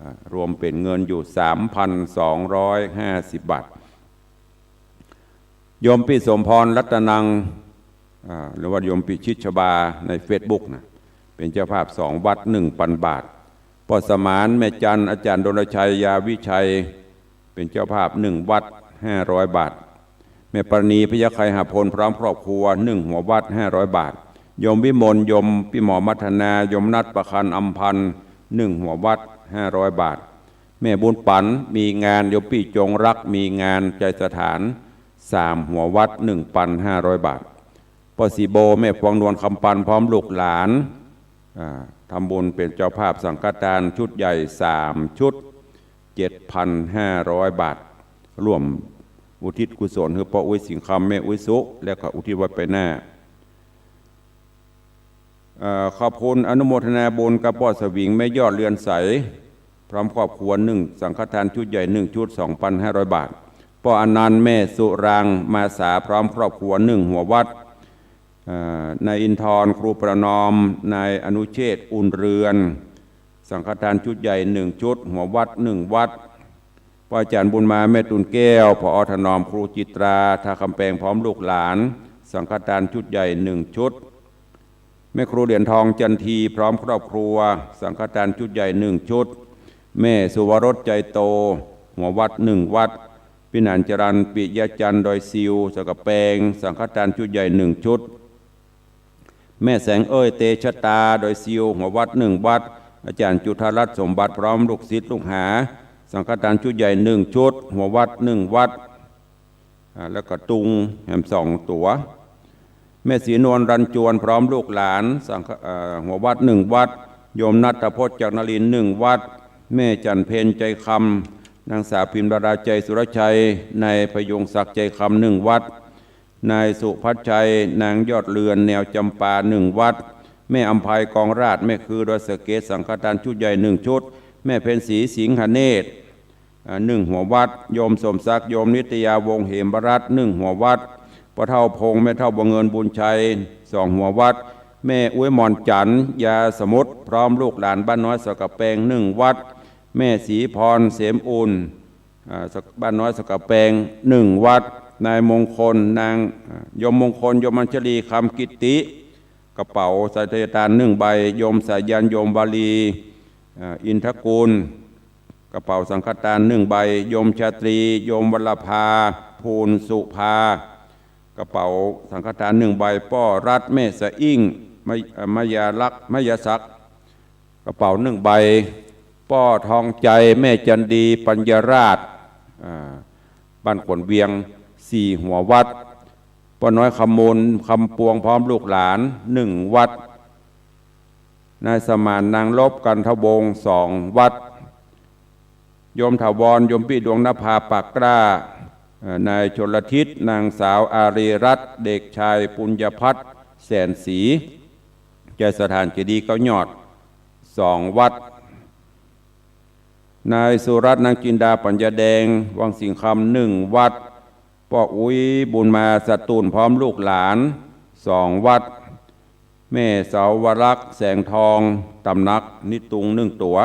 อ่า รวมเป๋นเงินอยู่สามพันสองร้อยห้าสิบบาท โยมปี้สมพร รัตนัง อ่า หรือว่าโยมปี้ชิดชบาในเฟซบุ๊กนะ เป๋นเจ้าภาพสองวัดหนึ่งปันบาท ป้อสมาน แม่จัน อาจ๋ารย์ดลชัย ยาวิชัย เป๋นเจ้าภาพหนึ่งวัดห้าร้อยบาท แม่ปราณี พยัคฆไคหพล พร้อมครอบครัวหนึ่งหัววัดห้าร้อยบาท โยมวิมล โยมปี้หมอมัทนา โยมนัท ประคัน อำพันธ์ หนึ่งหัววัดห้าร้อยบาท แม่บุญปั๋น มีงาน โยมปี้จงรัก มีงาน ใจสถาน สามหัววัดหนึ่งปันห้าร้อยบาท ป้อสีโบ แม่พวงนวล คำปัน พร้อมลูกหลาน อ่า ทำบุญเป๋นเจ้าภาพสังฆทานชุดใหญ่สามชุด เจ็ดพันห้าร้อยบาท ร่วมอุทิศกุศลหื้อป้ออุ๊ย สิงห์คำ แม่อุ๊ยสุ แล้วก็อุทิศไว้ไปหน้า เอ่อ ขอบคุณอนุโมทนาบุญกับป้อสวิง แม่ยอด เรือนใส พร้อมครอบครัวหนึ่ง สังฆทานชุดใหญ่หนึ่งชุด สองปันห้าร้อยบาท ป้ออนันต์ แม่สุราง มาสา พร้อมครอบครัวหนึ่งหัววัด เอ่อ นายอินทร์ ครูประนอม นายอนุเชษฐ์ อุ่นเรือน สังฆทานชุดใหญ่หนึ่งชุด หัววัดหนึ่งวัด ป้ออาจ๋ารย์บุญมา แม่ตูนแก้ว ผอ.ถนอม ครูจิตรา ท่าคำแปง พร้อมลูกหลาน สังฆทานชุดใหญ่หนึ่งชุด แม่ครูเหรียญทอง จันที พร้อมครอบครัว สังฆทานชุดใหญ่หนึ่งชุด แม่สุวรส ใจโต หัววัดหนึ่งวัด ปี้หนานจรัญ ปิยะจันทร์ ดอยซิว สังกะแปง สังฆทานชุดใหญ่หนึ่งชุด แม่แสงเอ้ย เตชะตา ดอยซิว หัววัดหนึ่งวัด อาจ๋ารย์จุฑารัตน์ สมบัติ พร้อมลูกศิษย์ลูกหา สังฆทานชุดใหญ่หนึ่งชุด หัววัดหนึ่งวัด อ่า แล้วก็ตุงแหมสองตั๋ว แม่ศรีนวล รัญจวน พร้อมลูกหลาน สังฆ เอ่อ หัววัดหนึ่งวัด โยมณัฐพจน์ จักรนรินทร์ หนึ่งวัตร แม่จั๋นเพ็ญ ใจคำ นางสาวพิมดารา ใจสุรชัย นายพยุงศักดิ์ ใจคำ หนึ่งวัตร นายสุพัชชัย นางยอดเรือน แนวจำปา หนึ่งวัตร แม่อำไพ กองราช แม่คือดอยสะเก็ด สังฆทานชุดใหญ่หนึ่งชุด แม่เพ็ญศรี สิงหเนตร อ่า หนึ่งหัววัตร โยมสมศักดิ์ โยมนิตยา วงศ์เหมรัตน์ หนึ่งหัววัตร ป้อเฒ่าพงษ์ แม่เฒ่าบัวเงิน บุญชัย สองหัววัตร แม่อุ๊ยหม่อนจั๋น ยาสมุทร พร้อมลูกหลาน บ้านน้อยสะกะแปง หนึ่งวัตร แม่ศรีพร เสมอุ่น อ่า บ้านน้อยสะกะแปง หนึ่งวัตร นายมงคล นาง อ่า โยมมงคล โยมมัญชลี คำกิตติ กระเป๋าไสยทานหนึ่งใบ โยมสายัณ โยมวาลี อ่า อินทกูล กระเป๋าสังฆทานหนึ่งใบ โยมชาตรี โยมวรภา ภูลสุภา กระเป๋าสังฆทานหนึ่งใบ ป้อรัตน์ แม่สะอิ้ง มะ เอ่อ มะยาลักษณ์ มะยาศักดิ์ กระเป๋าหนึ่งใบ ป้อทองใจ แม่จันดี ปัญญาราษฎร์ อ่า บ้านขวัญเวียง สี่หัววัตร ป้อน้อยคำมูล คำปวง พร้อมลูกหลาน หนึ่งวัตร นายสมาน นางลบ กันทวงศ์ สองวัตร โยมถาวร โยมปี้ดวงนภา ปากกล้า เอ่อ นายชลทิศ นางสาวอารีรัตน์ เด็กชายปุญญพัฒน์ แสนศรี ใจสถานเจดีย์เก้ายอด สองวัตร นายสุรัตน์ นางจินดา ปัญญาแดง วังสิงห์คำ หนึ่งวัตร ป้ออุ๊ยบุญมา สตูล พร้อมลูกหลาน สองวัตร แม่เสาวลักษณ์ แสงทอง ตำหนักนิตุง หนึ่งตั๋ว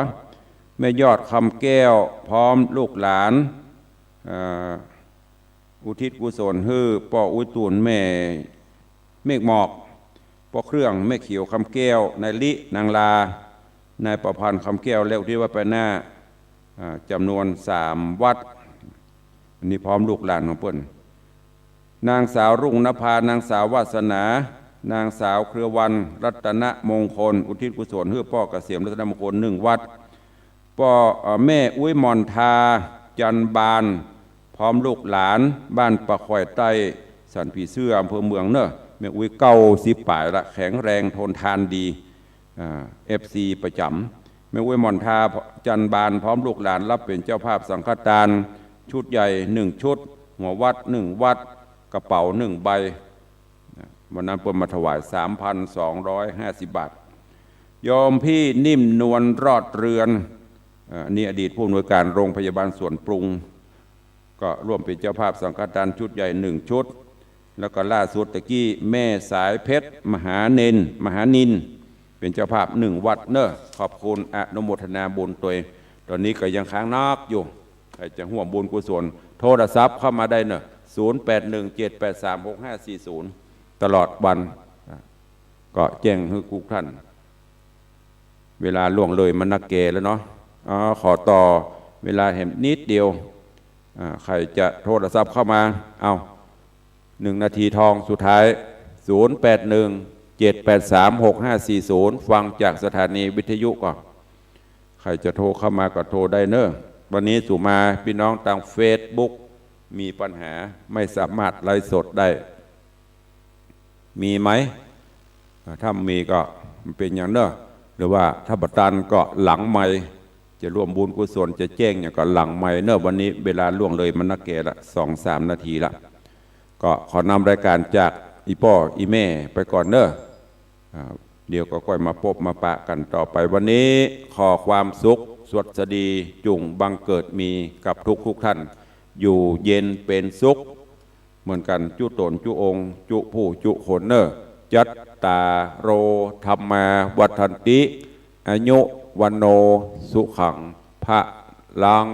แม่ยอด คำแก้ว พร้อมลูกหลาน เอ่อ อุทิศกุศลหื้อป้ออุ๊ยตูน แม่เมฆหมอก ป้อเครื่อง แม่เขียว คำแก้ว นายลิ นางลา นายประพันธ์ คำแก้ว และอุทิศไว้ไปหน้า อ่า จ๋ำนวนสามวัตร อันนี้พร้อมลูกหลานของเปิ้น นางสาวรุ่งนภา นางสาววาสนา นางสาวเครือวัน รัตนมงคล อุทิศกุศลหื้อป้อเกษม รัตนมงคล หนึ่งวัตร ป้อ เอ่อ แม่อุ๊ยหม่อนทา จันบาน พร้อมลูกหลาน บ้านป่าข่อยใต้ สันผีเสื้อ อำเภอเมืองเน่อ แม่อุ๊ยเก้าสิบป๋ายละ แข็งแรงทนทานดี อ่า เอฟซี ประจ๋ำ แม่อุ๊ยหม่อนทา จันบาน พร้อมลูกหลาน รับเป๋นเจ้าภาพสังฆทาน ชุดใหญ่หนึ่งชุด หัววัตรหนึ่งวัตร กระเป๋าหนึ่งใบ วันนั้นเปิ้นมาถวาย สามพันสองร้อยห้าสิบบาท โยมพี่นิ่มนวล รอดเรือน เอ่อ นี่อดีตผู้อำนวยการโรงพยาบาลสวนปรุง ก็ร่วมเป๋นเจ้าภาพสังฆทานชุดใหญ่หนึ่งชุด แล้วก็ล่าสุดตะกี้แม่สายเพชร มหาเนน มหานิน เป๋นเจ้าภาพหนึ่งวัตรเน่อ ขอบคุณอนุโมทนาบุญตวย ต๋อนนี้ก็ยังค้างนักอยู่ ใผจะฮ่วมบุญกุศล โทรศัพท์เข้ามาได้เน่อ ศูนย์แปดหนึ่งเจ็ดแปดสามหกห้าสี่ศูนย์ ตลอดวัน ก็แจ้งหื้อกู้ท่าน เวลาล่วงเลยมานักแก่แล้วเนาะ อ๋อ ขอต่อเวลาแหมนิดเดียว อ่า ใผจะโทรศัพท์เข้ามา เอา หนึ่งนาทีทองสุดท้าย ศูนย์แปดหนึ่งเจ็ดแปดสามหกห้าสี่ศูนย์ ฟังจากสถานีวิทยุก่อน ใผจะโทรเข้ามาก็โทรได้เน่อ วันนี้สุมา ปี้น้องตางเฟซบุ๊ก มีปัญหา ไม่สามารถไลฟ์สดได้ มีไหม อ่า ถ้ามีก็บ่เป๋นหยังเน่อ หรือว่าถ้าบ่ตันก็หลังไมค์ จะร่วมบุญกุศล จะแจ้งหยังก็หลังไมค์เน่อ วันนี้เวลาล่วงเลยมานักแก่ละ สองสามนาทีละ ก็ขอนำรายการจากอี่ป้ออี่แม่ไปก่อนเน่อ อ่า เดี๋ยวก็ก้อยมาปบมาปะกั๋นต่อไป วันนี้ขอความสุขสวัสดีจุ่งบังเกิดมีกับทุกๆท่าน อยู่เย็นเป๋นสุข เหมือนกั๋นจุ๊ต๋นจุ๊องค์ จุ๊ผู้จุ๊คนเน่อ จัตตาโร ธัมมา วัฑฒันติ อายุ วัณโณ สุขัง พะลัง